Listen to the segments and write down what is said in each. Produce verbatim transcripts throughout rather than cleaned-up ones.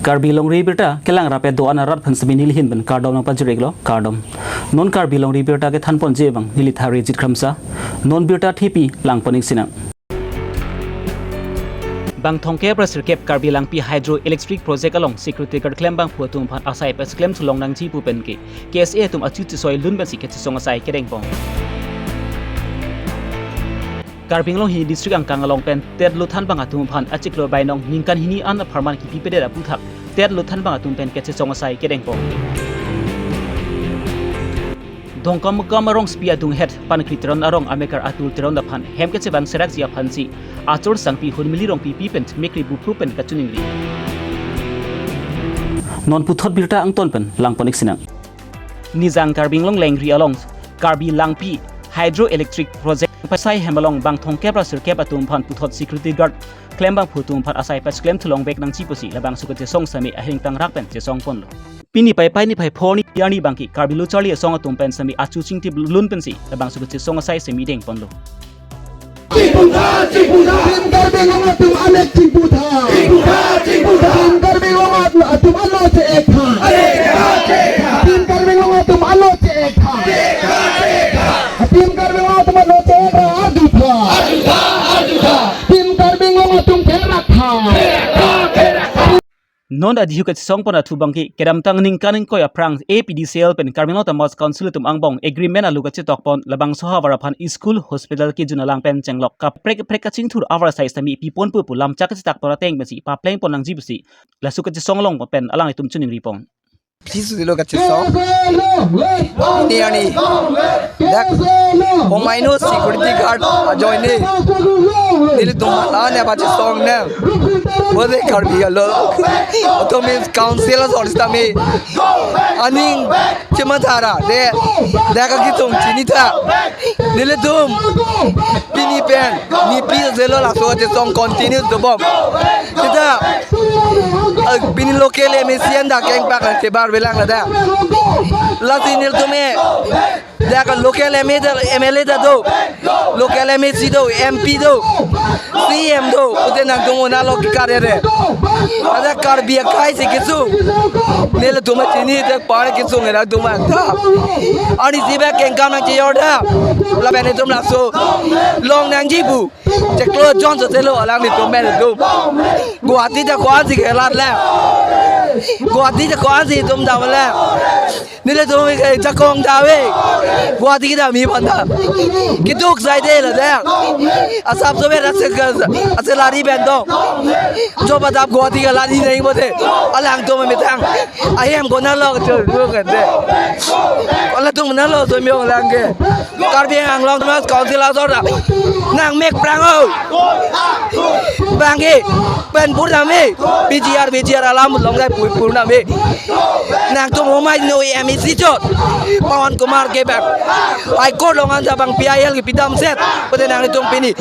Karbi Longri Abirta kelang rapet do-an arat aphan semi nelihin pen kardom nangpajir-iklo, kardom. Non Karbi Longri Abirta kethanponji abang neli Tharijit Kramsa. Non birta thepi langpon-ik sinang. Bang thomkep ra sirkep Karbi Langpi Hydro Electric Project along security guard klembangphu atum aphan asai pacheklem thulong nangji pu pen ke K S A atum achu chesoi lun pensi kachesong asai kedengpon. Karbi Anglong hini district angkang along pen tet lo thanbang atum aphan achiklo bainong ningkan hini an apharman kipipedet aputhak tet lo thanbang atum pen kachesong asai kedengpon. Dongkamukam arongsopi adunghet Pankri Teron arong amekar Atul Teron aphan hem kachebang serakji aphansi achor sangpi Hurmili Rongpipi pen mekri bupru pen kachiningri. Non puthot birta angton pen langpon-ik sinang. Nijang Karbi Anglong Lengri along Karbi Langpi Hydroelectric Project pasai hem along bang thomkep ra sirkep atum aphan puthot security guard klembangphu atum aphan asai pacheklem thulong vek nangji pusi labangso kachesong semi ahingtang rak pen chesongponlo. Pini Paipai niphai pho arni arni abangke Karbi Lo Charli Asong atum pen semi achu chingtip lun pensi labangso kachesong asai semi dengponlo. Chingputha, chingputha. Team Karbi Anglong atum anek chingputha. Chingputha, chingputha. Team Karbi Anglong at-, atum alo che-ek tha. Team Karbi Anglong atum alo che-ek tha. Team Karbi Anglong atum alo che-ek ra arjutha. Team Karbi Anglong atum kerak tha. Non adihu kachesongpon athu abangke kedamtang ningkan ingkoi aphrang A P D C L pen Karbi Anglong Autonomous Council atum angbong agreement alo kachetokpon labangso ahavar aphan school hospital kejun alang pen chenglok kaprek kaprek kachingthur ahavar asai semi piponpo pu lamchak kachetakpon ateng pensi paplengpon nangji pusi laso kachesong along pen alanglitum chiningripon. Pisu dilo kachesong. Ini ani. Dak. Omainu security guard ajoine. Nelitum malane pachesong ne. Bode Karbi Anglong Autonomous Council asor sitame aning chemathara de. Dak akitung chinitha. Nelitum pini pen niphli zelo laso kachesong continue dobom. Sita, eh, pini local M A C anta kengpak nangchebar velang ladak. Lasi nelitum eh, dak local M A do, M L A ta do, local M A C do, M P do, C M do, pute nangtum un-alo kekar-e re. Ada Karbi akai si kesung. Nelitum chini dak par kesung nangtum anta. Arnisi bak kengkam nangchejor tha. Lapen itum laso long nangji pu chiklo jon sotelo alanglitum pen itum. Guwahati ta ko-ansi kelat le. Guwahati ta ko-ansi itum dam le. Nelitum ke jakong dave. Guwahati kedam aphan ta. Keduk saide ladak. Asap sobe rasa ke, asa lari bento. Coba dap Guwahati ke lari nang bote. Alangtum ametang. Ahem konatlo choro kante. Alangtum konatlo somyong lang ke. Karbi Anglong Autonomous Council asor ta nangmek prang o. Bangke pen pur name P G R, P G R alam long dai pur, pur name. Nangtum homai no M A C chot. Pawan Kumar ke bang High Court along anta bang P I L kepidam set. Pute nangtum pini.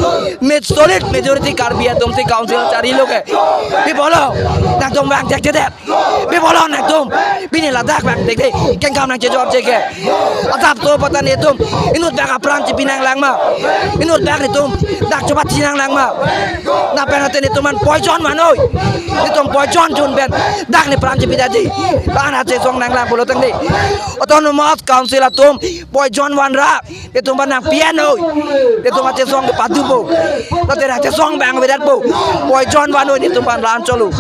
Mid solid majority Karbi atumsi council charilo ke. Pi pulo. Nangtum bang chekchedet. Pi pulo nangtum. Pini ladak bang dek dek. Kengkam nangchejor cheke. Asap so patan itum. Inut bang apran chipi nanglang ma. Inut bang itum. Dak choba chinanglang ma. Lapen aten itum an poison vanoi. Itum poison chun pen. Dak ne pran chipi daji. Bang na chesong nanglang pulo tangte. Autonomous Council atum poison vanra. Itum aphan nangpi-an noi. Itum achesong kepadupo. Late nangchesong bang vedatpo. Poison vanoi itum aphan lan cholo.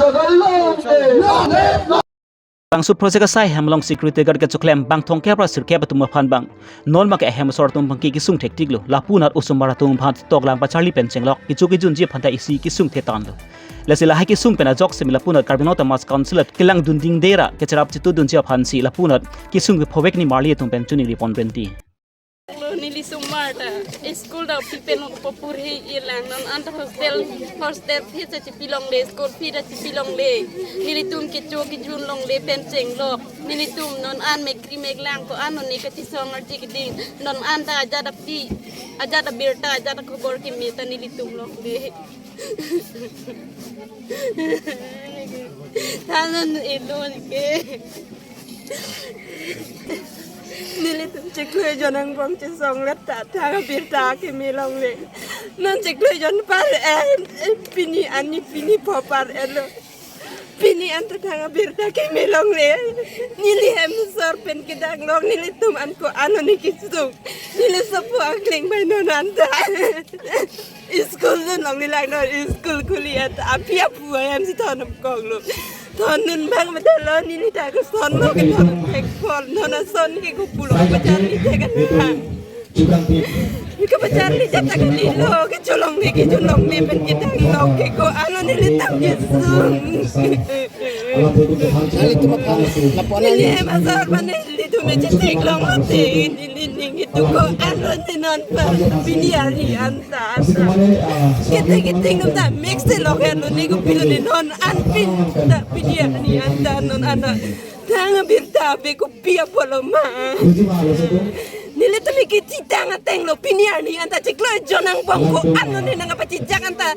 Bangso project asai hem along security guard kechoklem bang thomkep ra sirkep atum aphan bang. Non bangke ahem asor atum bangke kesung thektiklo. Lapu anat osomar atum aphan toklang pacharli pen chenglok. Kecho kejunji aphan ta isi kesung thetanlo. Lasi lahai kesung pen ajok semi lapu anat Karbi Anglong Autonomous Council at kelang dunding dera kecherap chitu dunji aphansi lapu anat kesung kephovek ni marli atum pen chiningripon renti. Lo neli osomar ta school ta pi pen ok popur he irlang non anta hostel, hostel fee ta chipilongle, school fee ta chipilongle. Nelitum kecho kejun longle pen chenglok. Nelitum non an mekri meklang ko-an non ne kachesong arje keding. Non anta ajat api, ajat abirta, ajat akhobor keme ta nelitum longle. Thanon elon ke. Nelitum chiklo jon angbong chesong let ta thang abirta keme longle. Non chiklo jon par-en, eh, pini ani pini pho par-en lo. Pini anta thang abirta keme longle. Neli hem asor pen kedang long, nelitum an ko-an lone kesung. Neli sopo akling bai non anta. School dun longle lang non, school khuli anta api apu ahem si thon amkong lo. Thon nun bang medal lo, neli ta ko son lo ke thon thek pol, non ason ke ko pulo pajan ni thek an ha. Ke pajan ni jata kali lo, ke cholong ni, ke cholong ni pen kedang lo ke ko-an lone nelitum kesung. Nelitum aphan, lapu-an neli hem asor mane nelitum me chetheklong mati, neli ning itu ko-an lone non pa pini arni anta. Kete kete nung ta mix te lo ke lo ni ko pilo ni non an pin ta pini arni anta non anta. Thang abirta be kopi apotlo ma. Nelitum ke chetang ateng lo pini arni anta chiklo jon angbong ko-an lone nangpachechak anta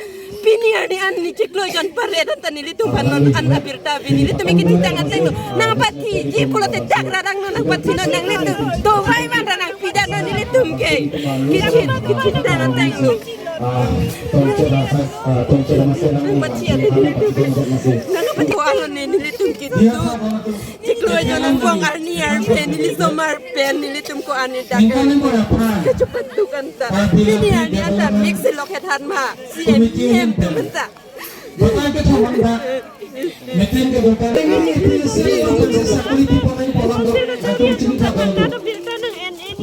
pini arni an ni chiklo jon paret anta nelitum aphan non an abirta be nelitum ke chetang ateng lo nangpathiji pulote dak rarang non nangpathi non nanglitum dovai van ra nangpi dan non nelitum ke kechet kechetang ateng lo. Nangpathi anta nelitum ke nangpathi ko-an lone nelitum ke tu. Chiklo jon angbong arni arphe neli somar pen nelitum ko-an ni dak kechupat duk anta. Pini arni anta mix lo kethan ma. C M, P M tum anta. Meeting ke botar.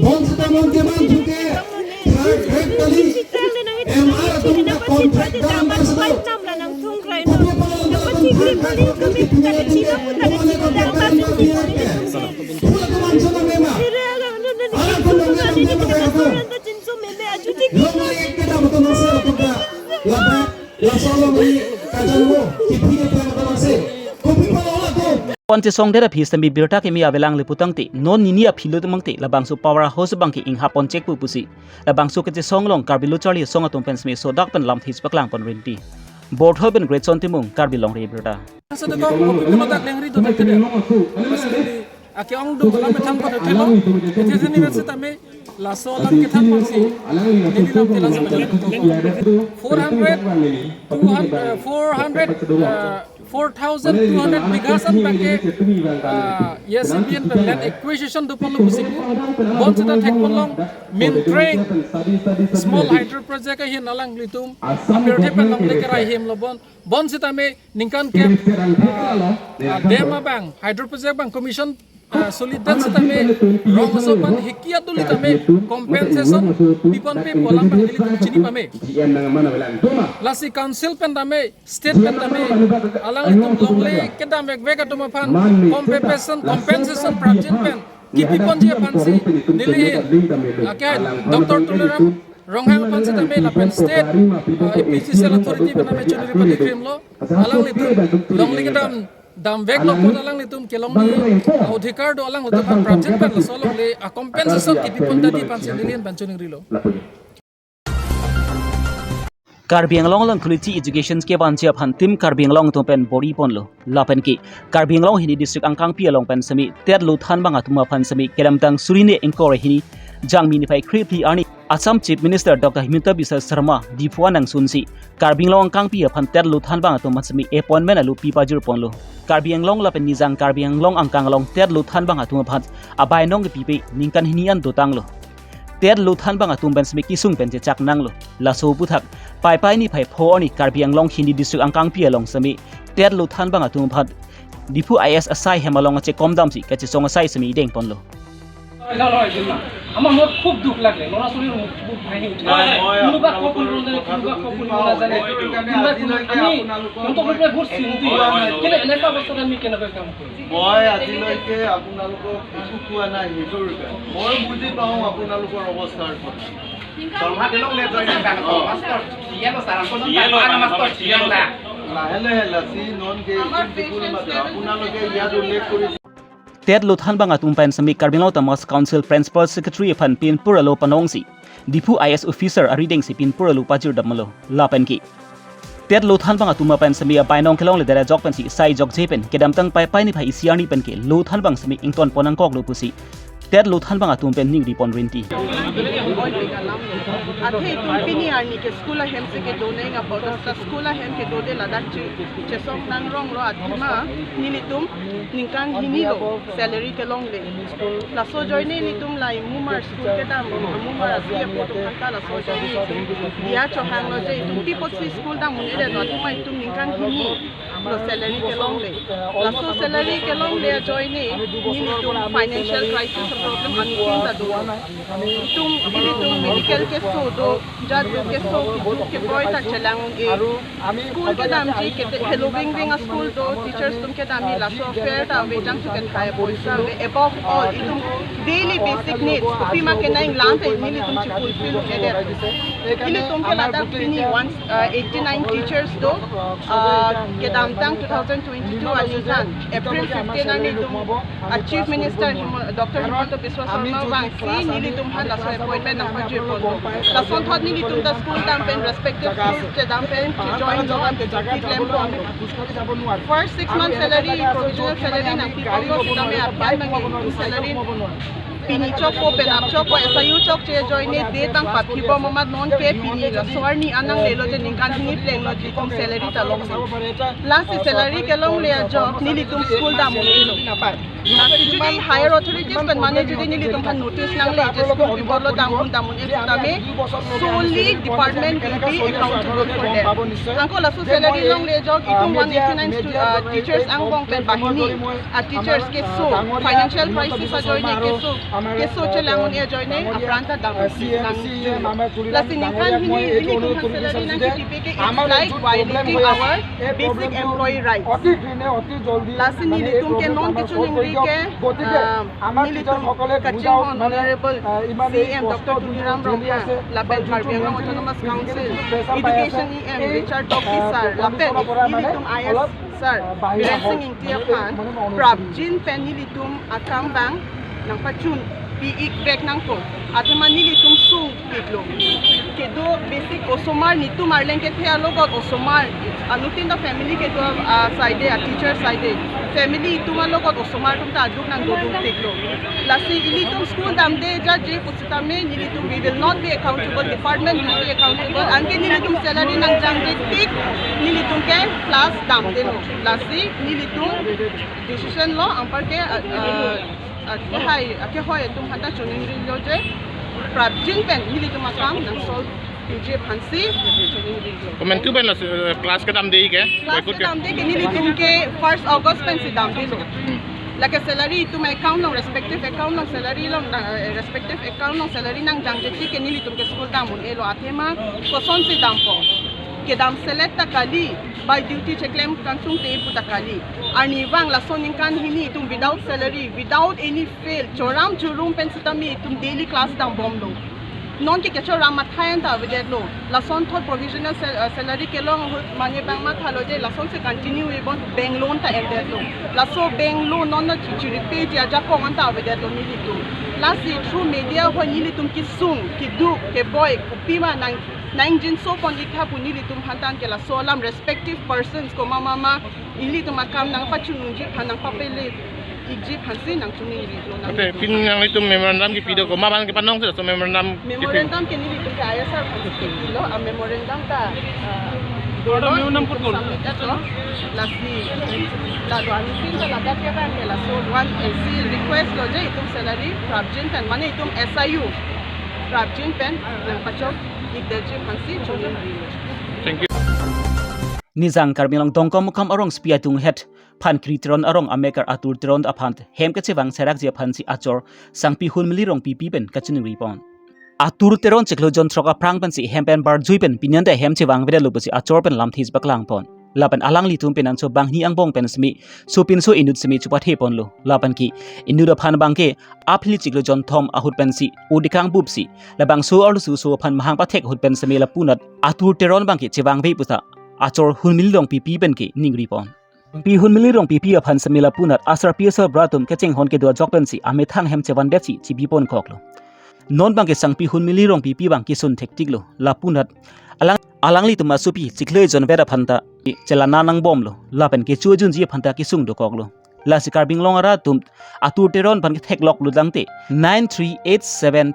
Bonsita non keman thuke third grade kali, M R atum ta contract dam ba sado. Kopi apot atum third grade kali, kopi apot atum ke, kopi apot atum ke. Pura atum anchot mema. Ara atum mema, mema kaya atum. Long ek kedam atum nangse atum ta. Labak. Laso along neli kacharlo, kipi ke plang abang se. Kopi pala ola ko. Pon chesong dera phi semi birta keme avelang le putangte, non nini aphi lo temangte, labangso power house abang ke inghap pon chek pu pusi. Labangso kechesong along Karbi Lo Charli Asong atum pen semi sodak pen lamthe paklang pon rinti. Borthol pen Greatson Timung, Karbi Longri Abirta. Asa de kong kopi pala dak lengri do tak tidak. Ake-ong do alam methang pada thelo. Ete sini kan setame laso alam kethan pangsi. Neli lam telang sama jalan. Four hundred, two hundred, uh, four hundred, uh, four thousand two hundred bighas an bangke, uh, yes, Indian land acquisition do ponlo pusi pu. Bonsita thek ponlong, min train, small hydro project ahin alanglitum apirthe pen longle kerai hem lo bon. Bonsitame ningkan ke, ah, ah, dam abang, hydro project abang commission, ah, solid dan sitame rong aso aphan hiki atuli tame compensation pipon pe pu alam abang nelitum chini pame. Lasi council pen tame, state pen tame, alanglitum longle kedam vekvek atum aphan compensation, compensation prapjin pen kipi ponji aphansi neli hin, ake Doctor Tuliram Ronghang aphan sitame lapen state, uh, A P C L authority pen tame choningri padi krim lo, alanglitum longle kedam damvek lo apot alanglitum kelongni, uh, odhikar do alanglitum aphan prapjin pen laso longle a compensation kipi pon dadi aphansi neli hin pen choningri lo. Karbi Anglong along quality education kevanji aphan Team Karbi Anglong atum pen bor-i ponlo. Lapen ke Karbi Anglong hini district angkangpi along pen semi TET lo thanbang atum aphan semi kedamtang suri hini ingkoi ra hini Jangmi niphai kre-phli arni Assam Chief Minister Doctor Himanta Biswa Sarma Diphu an nangsunsi Karbi Anglong angkangpi aphan TET lo thanbang atum aphan semi appointment alo pi pajir ponlo. Karbi Anglong lapen Nijang Karbi Anglong angkang along TET lo thanbang atum aphan abainong kepipe ningkan hini an dotanglo. TET lo thanbang atum pen semi kesung pen chechak nanglo. Laso aputhak Paipai niphai pho arni Karbi Anglong hini district angkangpi along semi TET lo thanbang atum aphan Diphu I A S asai hem along achekom damsi kachesong asai semi ideng ponlo. আমার খুব দুখ লাগে, ল'ৰা ছোৱালীৰ বুক ভাঙি উঠে। হয়, হয়, কোনোবা আপোনালোকৰ কাপোৰ কথাটো পিন্ধে, বুজি কোনোবা পাওঁ। কাপোৰ সেইটো পিন্ধে কাৰণে নাজানে। আজিলৈকে আমি আপোনালোকৰ অন্ততঃ মই বহুত চিন্তিত। হয়, হয়, হয়। কিন্তু এনেকুৱা অৱস্থাত আমি কেনেকৈ কাম কৰিম? মই আজিলৈকে আপোনালোকক একো কোৱা নাই নিজৰ কাৰণে। মই বুজি পাওঁ আপোনালোকৰ অৱস্থাৰ কথা। Lahe lahe lasi non ke itum dipul mate. আপোনালোকে ইয়াত উল্লেখ কৰিছে। TET lo thanbang atum pen semi Karbi Anglong Autonomous Council Principal Secretary aphan pinpur alo panongsi Diphu I A S officer arideng si pinpur alo pajir damlo. Lapen ke TET lo thanbang atum pen semi abainong kelongledet ajok pensi sai jokje pen kedamtang Paipai niphai isi arni pen ke lo thanbang semi ington pon nangkoklo pusi TET lo thanbang atum pen ningri pon rinti. Athe itum pini arni ke school ahem si kedo nang apot, ta school ahem kedode ladak che, chesong nang rong lo athema nelitum ningkan hini lo salary kelongle. Laso ajoine nelitum la imumar school kedam, imumar asi apo atum aphan ta laso ajoine diya chohanglo je itum pi apotsi school dam un-edet, athema itum ningkan hini lo salary kelongle. Laso salary kelongle ajoine nelitum financial crisis problem aningkan ta do. Itum, ilitum medical keso do, jat do, keso kiduk keboi ta chelang un-e. School kedamji ke hello bing bing a school do, teachers atum kedamji laso fare ta vejang su kethai poisa ave. Above all, itum daily basic needs, kopima kenanglang ta nelitum chefulfill un-edet. Ilitum ke ladak pini one, uh, eighty-nine teachers do, uh, kedamtang two thousand twenty-two aningkan April fifteen arni itum, uh, Chief Minister Himo-, Doctor Himanta Biswa Sarma vangsi nelitum aphan laso appointment nangpajirpon. Lasonthot nelitum ta school dam pen respective schools chedam pen chejoin do, keklempon. First six months salary, provisional salary nangpiponlo sitame aphan nang salary pini chokpo, penap chokpo, S I U chokche ajoine date nangpaphibom amat nonke pini laso arni an nanglelo je ningkan hini plenglo je itum salary ta longle. Lasi salary kelongle ajok nelitum school dam un-elo. Lasi jodi higher authorities pen mane jodi nelitum aphan notice nangle je school pibor lo dam un dam un-e sitame solely department will be accountable for them. Anke laso salary longle ajok itum one eighty-nine stu-, uh, teachers angbong pen banghini a teachers keso, financial crisis ajoine keso, keso chelang un-e ajoine apran ta dam nang. Lasi ningkan hini, hini itum aphan salary nangketipe ke, it's like violating our basic employee rights. Lasi nelitum ke non kechoningri ke, ah, nelitum kachinghon Honorable C M Doctor Tuliram Ronghang, lapen Karbi Anglong Autonomous Council Education E M Richard Tokbi sir, lapen nelitum I S sir Biren Singh Ingti aphan prapjin pen nelitum akam abang nangpachunpi-ik vek nangpo. Athema nelitum sungpiklo. Kedo basic osomar, netum arleng kethe alogot osomar, anuttin ta family kedo, ah, side, ah, teacher side, family itum alogot osomar atum ta aduk nangdodun tiklo. Lasi ilitum school damde jat je pusitame nelitum, we will not be accountable, department will be accountable. Anke nelitum salary nangjangje tik nelitum ke class damdelo. Lasi nelitum decision lo, anparke, ah, ah, ah, kehai, ah, kehoi atum aphanta choningrilo je prapjin pen nelitum akam nang solve piji aphansi choningrilo. Komantu pen la, eh, class kedamde ke? Class kedamde ke nelitum ke first August pensi damdelo. Lake salary itum account along, respective account along salary along, eh, respective account along salary nangjangje tik ke nelitum ke school dam un-elo. Athema kosonsi dampo? Kedam selet ta kali, by duty cheklem kangsung te pu ta kali. Arnivang laso ningkan hini itum without salary, without any fail, choram churum pen sitame itum daily class dambomlo. Nonke kechoram athai an ta avedetlo. Lasonthot provisional sal-, uh, salary kelong ahut mane abang mathalo je lasonsi continue-ibom, bank loan ta endetlo. Laso bank loan non non chi-, chiripiji ajakong an ta avedetlo nelitum. Lasi through media ahoi nelitum kesung, keduk, keboi, kopima nang, nangjinsopon-ik tha pu nelitum aphan tangke laso alam respective persons komat mama ilitum akam nangpachunungji aphan, nangpapele-ikji aphansi nangchoningrilo nang. Ante pini nanglitum memorandum kepi do, komat abang kepanong si laso memorandum kepi? Memorandum ke nelitum ke I S R aphansi kepilo, a memorandum ta, ah, dolo, memorandum itum submit-etlo. Lasi la do anuttin ta ladak ke abang ke laso one, eh, si request lo je itum salary prapjin pen, mane itum S I U prapjin pen nangpachok-ikdetji aphansi choningrilo. Thank you. Nijang Karbi Anglong Dongkamukam arong C P I atum head Phankri Teron arong amekar Atur Teron aphan hem kachevang serakji aphansi achor Sangpi Hunmili Rongpipi pen kachiningripon. Atur Teron chiklo jon throk aphrang pensi hem pen barjui pen pini ante hem chevangvedetlo pusi achor pen lamthe paklangpon. Lapen alanglitum penanso banghini angbong pen simi sopinso inut simi chepatheponlo. Lapen ke inut aphan abangke aphili chiklo jon thom ahut pensi odikang bupsi, labangso arloso so aphan mahang pathek ahut pen simi lapunat Atur Teron abangke chevangve puta achor Hunmili Rongpipi penke ningripon. Pi Hunmili Rongpipi aphan simi lapunat asarpi asarbura atum kachinghon kedo ajok pensi amethang hem chevandetsi chibiponkoklo. Non abangke Sangpi Hunmili Rongpipi abang kesun thektiklo. Lapunat alang, alanglitum asopi chiklo jonvet aphanta chelana nangbomlo. Lapen kecho junji aphanta kesung dokoklo. Lasi Karbi Anglong arat atum Atur Teron aphan kethekloklo tangte nine three eight seven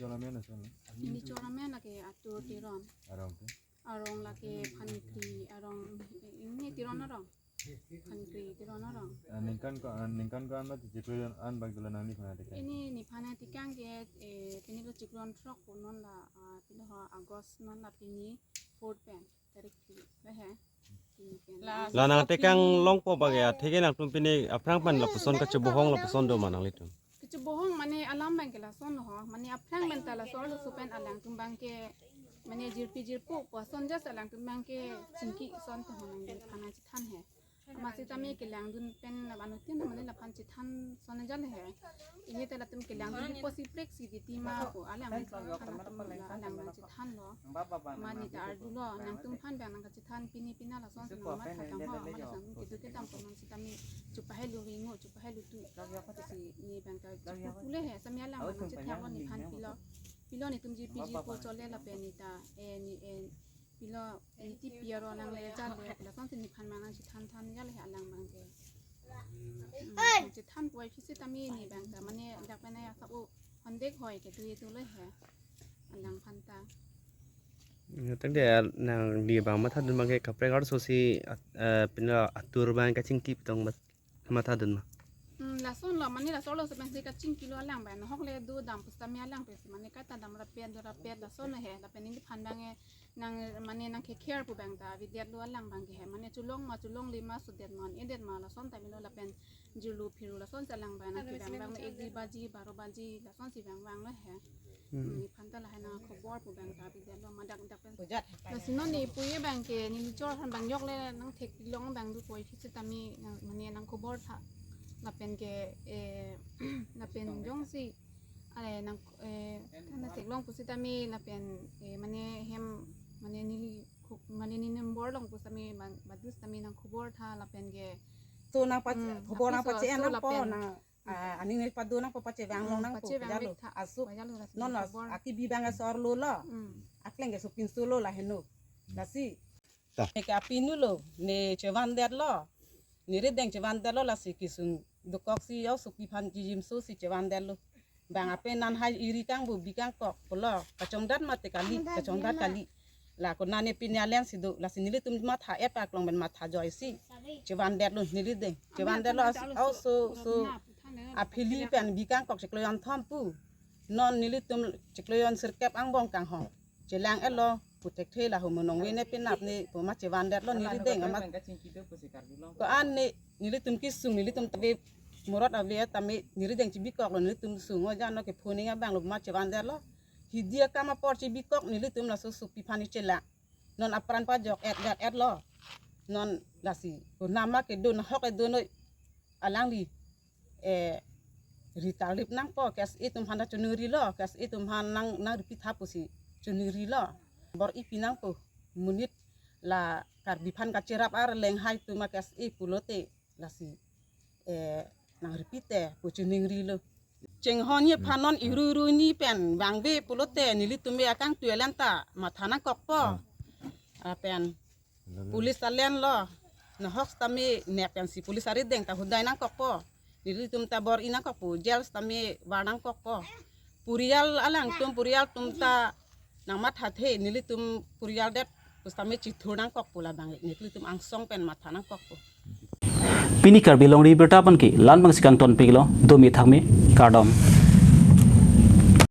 chor amen ason lo? Neli chor amen lake Atur Teron. Arong ke? Arong lake Phanikri arong, ini Teron arong. Phanikri Teron arong. Ah, ningkan ko, ah, ningkan ko-an ma chiklo an bang tulo nangliphan atekang? Ini neliphan atekang ke, eh, pini lo chiklo throk pu, non la, ah, pini ho August, non la pini fourth pen, tarik three. Lo he. Pini pen. La nangtekang longpo bang ke, atheke nangtum pini aphrang pen lapuson kachibohong lapuson do ma nanglitum? Kachibohong mane alam bang ke lason ho, mane aphrang pen ta laso arloso pen alangtum bang ke, mane jirpi jirpo pu ason jas alangtum bang ke chingki ason to ho, neliphan nangchethan he. Amatsi tame kelangdun pen anutin mane laphan chethan ason ajat he. Ini ta latum kelangdun pipo si prek si titi ma pu alang, alang nangchethan lo. Mane ta arjulo, nangtumphan bang nangkachethan pini pina lason si nangmatha tang ho, mane sang kedo kedam ko nang sitame chupahelo ringo, chupahelo tu. Si ne bang ta chupu pule he, sami alang nangchethan lo, neliphan pilo, pilo netum jirpi jirpo chole lapen ne ta, eh, ne, eh, pilo, ne tipi aro nangle jat le, lason si neliphan bang nangchethan than jat he alang bang ke. Hmm, chethan puvoiphit sitame ne bang ta mane dak pen ya sabo hondek hoi ke tu itu lo he. Alangphan ta. Ya, tangte nangli bang mathadun bang ke kaprek arloso si, at-, eh, pini Atur bang kachingki pitong mat-, mathadun ma? Hmm, lason lo, mane laso arloso pensi kachingki lo alang bang. Nahok le do dam pusitame alang pensi mane kaita dam rapet do rapet lason he. Lapen neliphan bang ke nang mane nangkekher pu bang ta avedetlo alang bang ke he. Mane cholong ma cholongle ma, sodet ma un-edet ma lason ta milo lapen jirlo phirlo lason si alang bang nangkevang vanglo, ek baji, baro baji lason si vang vanglo he. Hmm. Hmm, neliphan ta lahai nangkhobor pu bang ta avedetlo ma dak dak pen. Lasi non ne puye bang ke neli chor aphan bang yok le nangthek long bang do puvoiphit sitame nang mane nangkhobor tha. Lapen ke, eh, lapen jongsi ale nang, eh, thana theklong pusitame lapen, eh, mane hem, mane neli khu-, mane ne number long pusitame bang, badu sitame nangkhobor tha lapen ke. To nangpa-, hmm, khobor nangpache-en nangpo lapen, nang, ah, aning ne pado nangpo, pachevang long, hmm, nangpo, pachevang pajalo. Vek tha. Asu. Pajalo lasi non nangkhobor. Akibi bang asor lo lo. Hmm. Akleng ke sopinso lo la heno. Lasi. Ta. Ne ke apinu lo, ne chevandetlo. Ne rideng chevandetlo lasi kesung dokok si yo sopiphan jijimso si chevandetlo. Bang ape nan hai iri kangbu bikangkok pulo. Kachongdat mate kali, kachongdat kali. La konane pini alen si do, lasi nelitum matha-et paklong pen matha joisi. Chevandetlo ne rideng. Chevandetlo as-, aso, so, aphili pen bikangkok chiklo jonthom pu. Non nelitum chiklo jon sirkep angbong kanghong. Chelang-etlo, pu thekthe la ho monong vene penap ne, pu ma chevandetlo ne rideng amat. Ko-an ne, nelitum kesung, nelitum ta ave, morot ave tame, ne rideng chebikoklo, nelitum sung, o jano ke phoning abang lo, pu ma chevandetlo. Hidi akam apor chebikok, nelitum laso sopiphan ne chelang. Non apran pajok-et, gat-etlo. Non lasi, pu nama kedo, nahok kedo noi, alangli, eh, ri tarlip nangpo, K S A atum aphan ta choningrilo, K S A atum aphan nang, nang repeat tha pusi choningrilo. Bor-i pi nangpo, monit la Karbi aphan kacherap arleng hai atum a K S A pulote lasi, eh, nang repeat te pu choningrilo. Chinghon ye phanon iru iru ni pen vangve pulote nelitum ve akangtui alen ta matha nangkokpo. Ah. Apen police alen lo. Nahok sitame nek pensi police arideng ta hudai nangkokpo. Nelitum ta bor-i nangkokpo, jail sitame var nangkokpo. Purial alangtum, purial atum ta nangmathathe, nelitum purial det pusitame chithur nangkokpo labang, nelitum angsong pen matha nangkokpo. Pini Karbi Longri Abirta aphan ke la-an bangsi kangtonpiklo, dome thakme, kardom.